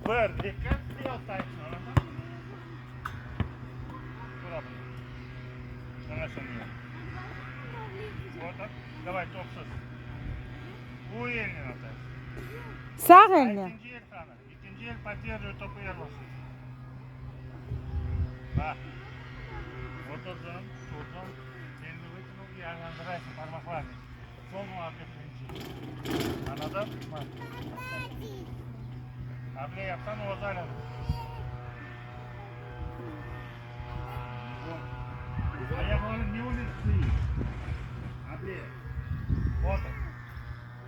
Bir, eki, sel saysın, anladın? Dur abla. Sana şimdi. Вот так. Давай topsuz. Bu elini atarsın. Sağ elini. İkinci el sana. İkinci el поддерживает topu yer basın. Bak. Oturdun, tutun. Elini вытянул и aylandıraysın parmaklarını. Sol muhabbet birinci. Anladın mı? Able yapsan o zaten. Ayaklarını ne oluyor? Able. Otur.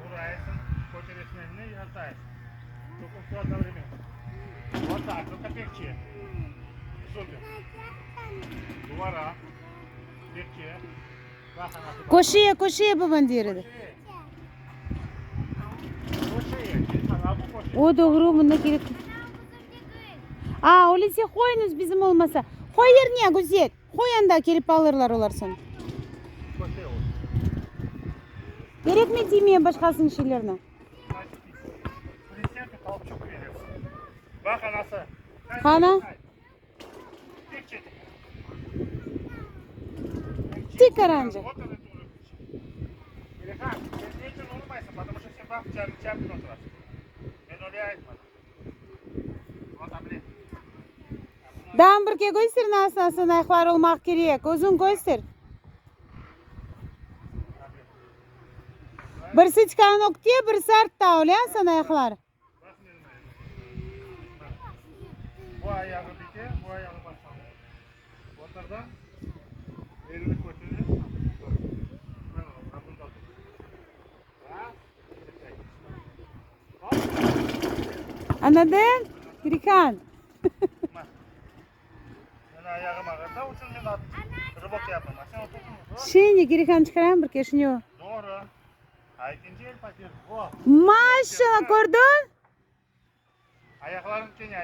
Duraysın, köteresin elini, yataysın. Только все одновременно. Вот так, только пекче. Супер. Duvara. Pekçe. Bak anası. Koşuya koşuya baban der edi. Koşuya. Koşuya. Bu koşuya. O doğru bunda kerek. A, öyleyse qoyuñız bizim olmasa. Qoy yerine, güzel. Qoy anda kelip alırlar olar soñ. Koşuya olsun. Kerekmi tiyme başqasınıñ şeylerine. Присед и толчок veriyorsun. Bak anası. Qana. Pekçe. Tik aranca. Вот он это уже Илихан, sen ne için olmaysın? Потому что sen bak çarpın oturasın. Ben oraya aytmadım. Вот able. Daa bir ke köster nasıl nasıl ayaqlar olmaq kerek. Özüñ köster. Birisi tikan ögte, birisi artta, öyle Asan ayaqlar. Bak benim ayağıma. Bak. Bu ayağı bite, bu ayağı başladı. Onlardan elini götürür. Ben alayım, ben bunu da alayım. Bak, Hop. Añladıñ? Kirihan. Bak. Ben ayağım ağırdı, uçun ben at. Rыбок yapayım. Sen oturdun mu? Şimdi Kirihan çıkarayım bir keşini. Doğru. Ha, ikinci el paket. Oh. Maşallah kördiñ? Ayakların kene.